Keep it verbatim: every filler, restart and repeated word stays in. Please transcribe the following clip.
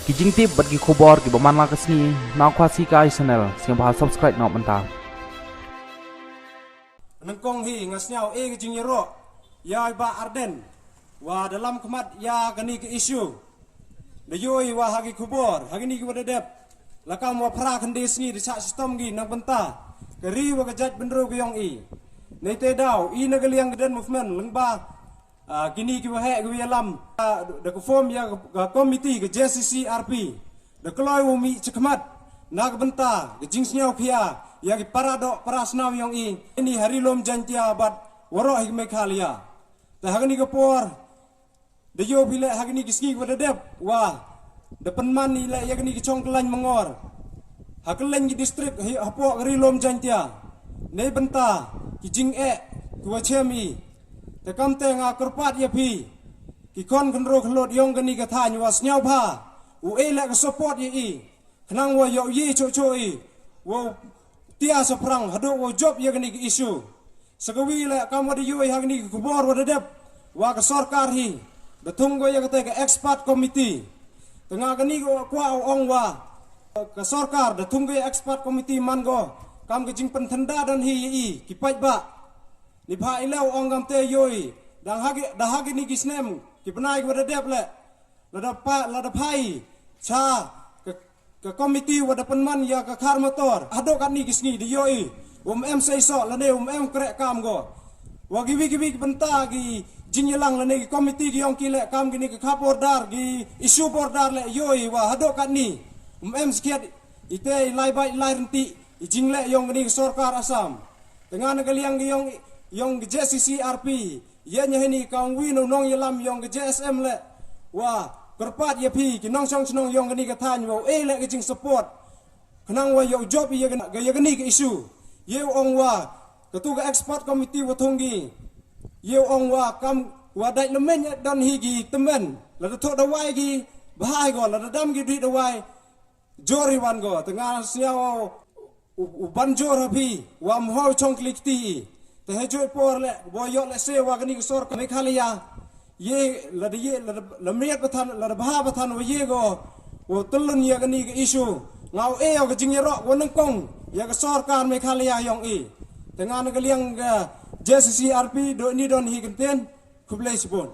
Ki jingtip bad ki khubor kiwa man la ka sngi na Khasi Kai Channel, sngewbha subscribe noh mynta. Nyngkong hi nga sngewbha e ka jingyaroh ya i Bah Ardent wa da lam khmat ya kani ka issue. Da yoo i wa ha ki khubor ha kini kiwa da dep, la kam wa phra khyndai sngi da chah chitom ki na ka bynta ka ri wa ka jaitbynriew ka yong i. Neitæ daw i na ka liang ka Ardent Movement lyngba, ah, kini kiwa heh kiwa yalam, ah, da ka form ya ka, ka committee ka J C C R P. Da kloi wow mih chakhmat na ka bynta ka jingsngewkhia ya ki para doh para snaam yong i ini ha Ri-loom Jaiñtia bad waroh hi ka Meghalaya. Tæ ha kani ka por da yoo phi leh ha kini ki sngi kiwa da dep wa da pynman i leh ya kani ka chong kylleiñ mangor ha kylleiñ ki district hi hapoh ka Ri-loom Jaiñtia neibynta ki jingeh kiwa chem i. Tæ kamtæ nga kyrpaad ya phi ki khon khynroo khyllood yong kani ka thaiñ wa sngewbha u e leh ka support ya i khnang wa yow ye chooh chooh i wow tia chaphrang hadooh wow jop ya kani ka issue. Sa kawi leh kamwa da yoo i ha kani ka khubor wa da dep wa ka sorkar hi da thung ko ya katæ ka expert committee. Tæ nga kani ka kwah u ong wa ka sorkar da thung ko ya expert committee man ko kam ka jingpynthynda donhi ya i ki paidbah. Neibhah i leh u ong kamtæ yoo i da ha kini ki snem ki bnai kiwa da dep leh lada pa, lada phai cha ka, ka committee wa da pynman ya ka khar motor hadooh katni ki sngi da yoo i wym em seisoh lane wym em krehkaam ko. Wa kiwi kiwi ki bynta ki jingyalang lane ki committee ki yong ki leh kam kini ka khap border ki issue border leh yoo i wa hadooh katni wym em sakhiat itæ i lai bait lai ryntih i jingleh yong kani ka sorkar Assam. Tæ nga na ka liang ka yong, yong ka J C C R P, yeiñ ya heini kam uwi na u nongyalam yong ka J S M leh wa kyrpaad ya phi ki nongchong chnong yong kani ka thaiñ wow e leh ka jingsupport khnang wa yow jop ya kani, ya kani ka issue. Ye u ong wa katu ka expert committee wa thung ki, ye u ong wa kamwa dait lymeiñ donhi ki tymmen, lada thooh dawai ki bha hi ko, lada dam ki dih dawai joor hi wan ko. Tæ nga sñiaw u, u ban joor ha phi wa ym hoi chong kli kti i. Tæ heijooh i por leh wa yoh leh se wa kani ka sorkar Meghalaya ye, lada ye, lada, la miat bathan, lada bha bathan wa ye ko wow tyllun ya kani ka issue, nga u e o ka jingyaroh wa nyngkong ya ka sorkar Meghalaya yong i. Tæ nga na ka liang ka J C C R P dooh ini donhi kyntien. Khublei chiboon.